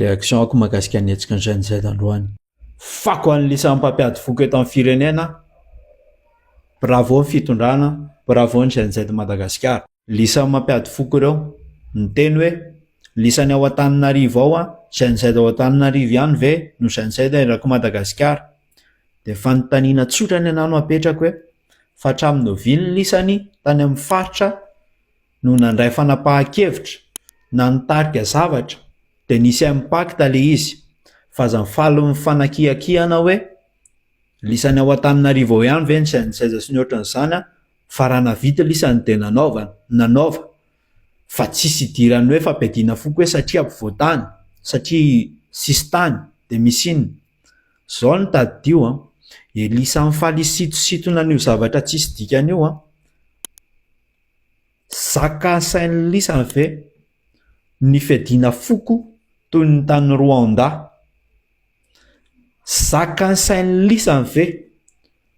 Réaction-ko mahakasika ny hetsiky ny Gen Z androany. Fako an'lisany mpampiady foko eto amin'ny firenena, bravo ny fitondrana, bravo ny Gen Z Madagasikara. Lisany mampiady foko ireo, niteny hoe lisany ao Antananarivo ao an, Gen Z ao Antananarivo ihany ve no Gen Z erak'i Madagasikara? Dia fanontaniana tsotra ny anah no apetrako hoe fa hatramin'ny oviana lisany tany amin'ny faritra no nandray fanapahan-kevitra na nitarika zavatra dia nisy impact le izy fa aza mifaly mifanakiakihana hoe lisany ao Antananarivo ao ihany ve ny seza sy ny ohatran'izany an, fa raha navita lisany dia nanaovana, nanaova fa tsisy idiran'ny hoe fampiadiana foko hoe satria ampovoantany, satria sisintany dia misy inona. Zao no tadidio an, Elisa mifaly hisintosintona an'io zavatra tsisy dikany io an, Zaka sain'ny lisany ve ny fiadiana foko toy ny tany Rwanda? Zaka sain'ny lisany ve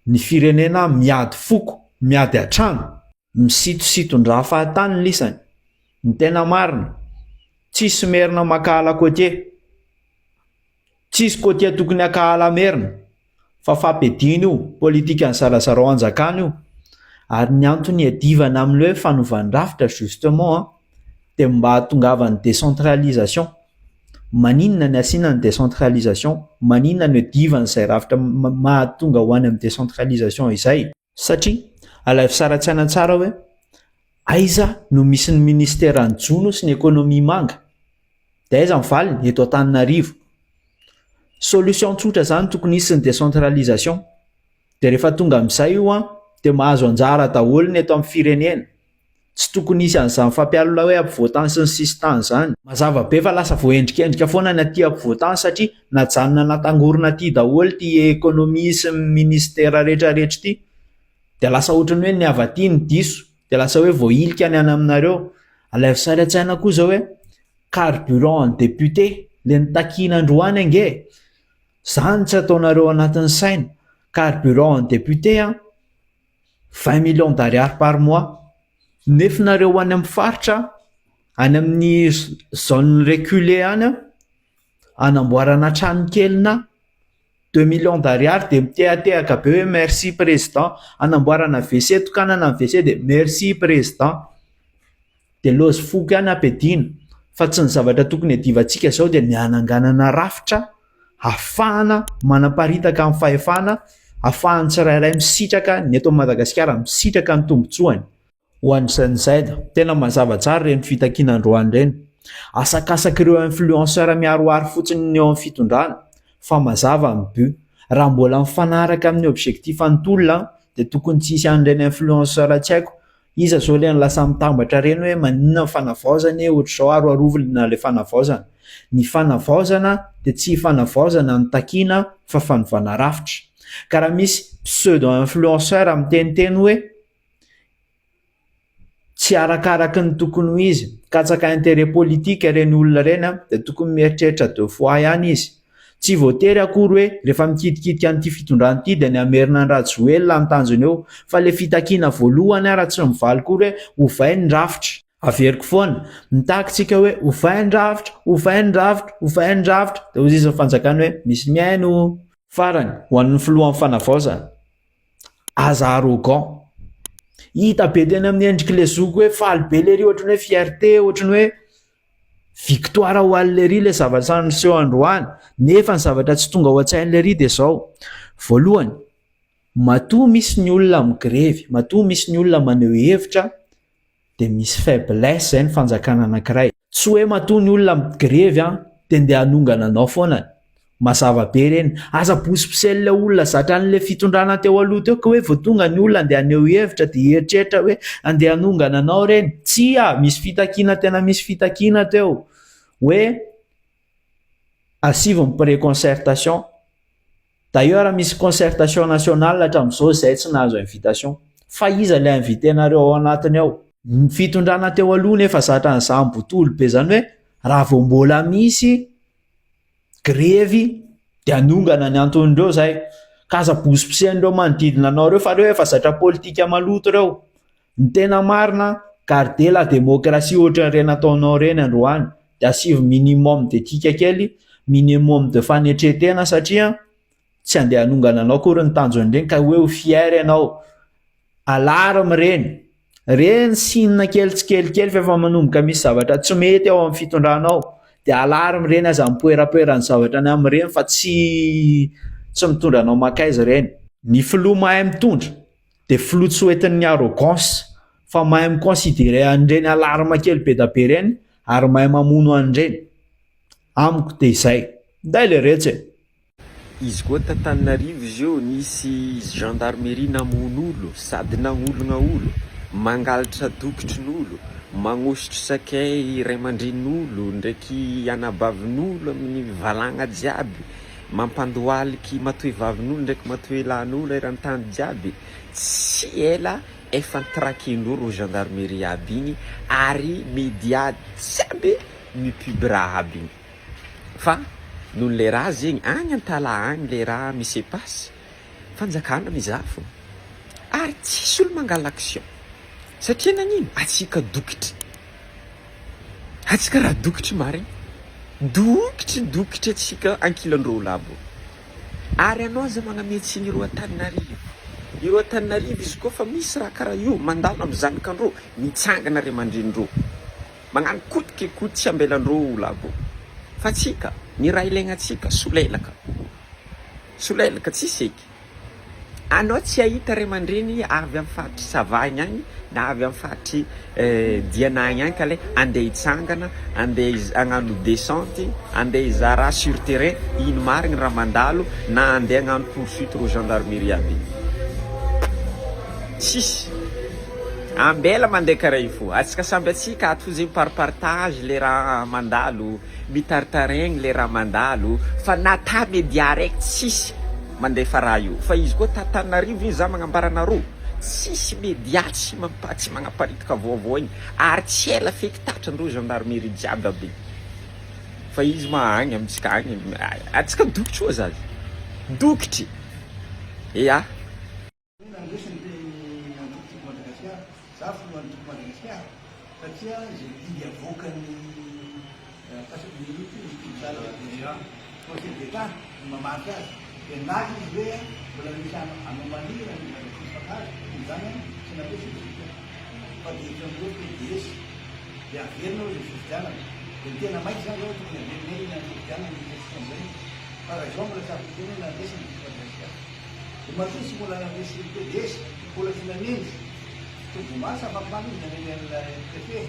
ny firenena miady foko, miady an-trano? Misitositon-draha fahatany lisany. Ny tena marina, tsisy merina mankahala côtier. Tsisy côtier tokony hankahala merina fa fampiadiana io, politikan'ny zarazarao hanjakana io. Ary ny antony iadivana amin'ilay hoe fanovan-drafitra justement an, dia mba hahatongavan'ny décentralisation. Maninona ny asiana ny décentralisation? Maninona no iadivana izay rafitra mahatonga ho any amin'ny décentralisation izay? Satria alaivo sary an-tsaina tsara hoe aiza no misy ny ministeran'ny jono sy ny ekonomia manga? Dia aiza ny valiny? Eto Antananarivo. Solution tsotra zany tokony hisy ny décentralisation. Dia rehefa tonga amin'izay io an, dia mahazo anjara daholo ny eto amin'ny firenena. Tsy tokony hisy an'izany fampialona hoe ampovoantany sy ny sisintany izany. Mazava be fa lasa voaendrikendrika foana ny aty ampovoantany satria najanona natangorona aty daholo ity économie sy ny ministère rehetra rehetra ity. Dia lasa ohatran'ny hoe ny avy aty no diso, dia lasa hoe voahilika ny any aminareo. Alaivo sary an-tsaina koa izao hoe carburant an'ny député le nitakiana androany ange e! Zany tsy ataonareo anatin'ny saina, carburant an'ny député an! 20 millions d'ariary par mois nefa nareo any amin'ny faritra any amin'ny zone reculée any an, anamboarana trano kelina 2 millions d'ariary dia mitehatehaka be hoe merci président, anamboarana WC tokanana ny WC dia merci président, dia lozy foko ihany ampiadiana fa tsy ny zavatra tokony hiadivantsika izao dia ny hananganana rafitra hahafahana manaparitaka ny fahefana, ahafahan'ny tsirairay misitraka ny eto Madagasikara misitraka ny tombontsoany. Ho an'ny Gen Z, tena mazava tsara ireny fitakiana androany ireny. Asakasak'ireo influenceurs miharoharo fotsiny ny eo amin'ny fitondrana fa mazava ny but. Raha mbola mifanaraka amin'ny objectif an'ny tolona dia tokony tsy hisy an'ireny influenceurs tsy haiko Iza zao le lasa mitambatra reny hoe maninona ny fanavaozana e ohatr'izao ary arovina le fanavaozana. Ny fanavaozana dia tsy fanavaozana no takiana fa fanovana rafitra. Ka raha misy pseudo influenceur miteniteny hoe tsy arakaraky ny tokony ho izy, mikatsaka intérêt politique ireny olona ireny dia tokony mieritreritra deux fois ihany izy. Tsy voatery akory hoe rehefa mikitikitika an'ity fitondrana ity dia ny hamerina an'i Rajoelina no tanjona eo fa le fitakiana voalohany ara tsy mivaly koa hoe ovay ny rafitra. Averiko foana, mitaky tsika hoe ovay ny rafitra, ovay ny rafitra, ovay ny rafitra dia hoy izy ny fanjakana hoe misy mihaino. Farany, ho an'ny filohan'ny fanavaozana, aza arrogant. Hita be teny amin'ny endrik'ilay zoky hoe faly be lery ohatran'ny hoe fierté, ohatran'ny hoe Victoire ho an'i Lery ilay zavatra niseho androany, nefa ny zavatra tsy tonga ao an-tsain'i Lery dia izao, voalohany, matoa misy ny olona migrevy, matoa misy ny olona maneho hevitra dia misy faiblesse izay ny fanjakana anankiray. Tsy hoe matoa ny olona migrevy an, dia ndeha hanongana anao foana. Mazava be ireny. Aza bosibosely olona zatra an'ilay fitondrana teo aloha teo ka hoe vao tonga ny olona andeha haneho hevitra dia hieritreritra hoe andeha hanongana anao ireny. Tsia, misy fitakiana tena misy fitakiana teo hoe asivo ny pré-concertation. D'ailleurs misy concertation nationale hatramin'izao izay tsy nahazo invitation. Fa iza ilay invité-nareo ao anatiny ao? Ny fitondrana teo aloha nefa zatra an'izany botolo be izany hoe raha vao mbola misy grevy dia hanongana ny anton'ireo zay ka aza bosibosehan'ireo manodidina anao ireo fa ireo efa zatra politika maloto ireo. Ny tena marina garder la démocratie ohatran'ireny ataonao ireny androany. de asivo minimum d'éthique kely, minimum de fanetren-tena satria tsy andeha hanongana anao akory ny tanjon'ireny ka hoe ho fier ianao. Alarme ireny, reny signe kely tsikelikely fa efa manomboka misy zavatra tsy mety ao amin'ny fitondrana ao de alarme ireny aza mipoerapoera ny zavatra ny amin'ireny fa tsy tsy mitondra anao mankaiza ireny. Ny filoha mahay mitondra de filoha tsy hoentin'ny arrogance fa mahay mi-considerer an'ireny alarme kely be da be ireny ary mahay mamono an'ireny. Amiko de izay. Nday le retsy e! Izy koa t'Antananarivo izy io nisy gendarmerie namono olo sady nagnologna olo, mangalatra dokotrin'olo, magnosotro sakay ray aman-drenin'olo ndraiky anabavin'olo amin'ny valagna jiaby, mampandohaliky matoevavin'olo ndraiky matoelahin'olo eran-tany jiaby, tsy ela efa nitraquer-ndreo reo gendarmerie aby igny ary media jiaby mi-pub raha aby igny. Fa noho le raha zegny agny antalaha agny le raha mi-se passe, fanjakana mizaha fô, ary tsisy olo mangala action, satria nagnino atsika dokotry, atsika raha dokotry marigny, dokotry dokotry atsika ankilandreo olo aby io, ary anao aza magnamia tsiny ireo Antananarivo, ireo Antananarivo izy koa fa misy raha karaha io mandalo amy zanakandreo mitsangana ray aman-drenindreo. Magnano kotiky koa tsy ambelandreo olo aby io. Fa tsika, ny raha ilaigna antsika, solelaka. Solelaka tsisy eky. Anao tsy ahita ray aman-dreny avy amin'ny faritry Sava igny agny na avy amin'ny faritry Diana agny agny ka le andeha hitsangana, andeha hagnano descente, andeha hizaha raha sur terrain, ino marigny raha mandalo na andeha hagnano poursuite reo gendarmerie aby igny. Tsisy. Ambela mandeha karaha io fô, atsika samby atsika ato fo zegny par partage le raha mandalo, mitaritaregny le raha mandalo fa na ta media raiky tsisy mandefa raha io fa izy koa ta Tananarivo igny za magnambara anareo tsisy media tsy mampa tsy magnaparitaka vaovao igny ary tsy ela feky tatrandreo gendarmerie jiaby aby igny fa izy ma agny amitsika agny atsika dokotry oa zaza dokotry ya. Nandresy ny antoko Tiako Madagasikara, za filohan'ny Tiako Madagasikara satria izay didy avoakan'ny Conseil d'Etat no mamaritra azy dia nilaza izy hoe mbola misy anomalie raha ny zavatra misy faka azy noho izany tsy nandresy ny fifidianana fa dia eto amin'ireo PDS dia averina hoy ilay fifidianana dia ny tena maika izany izao tokony averina eny ny fifidianana ny question izay fa raha izao mbola tsy afaka hiteny hoe nandresy ny Tiako Madagasikara. Dia matoa tsy mbola nandresy PDS, mbola tsy nanendry Tovomasy afakomaly izy nanendry an'ilay préfet,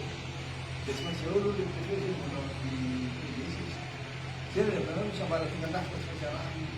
dia tsy maintsy eo aloha ilay préfet zay vao hanao ny PDS izy. Zay no lazaina hoe misy ambaratongan-dafitra tsy maintsy arahina.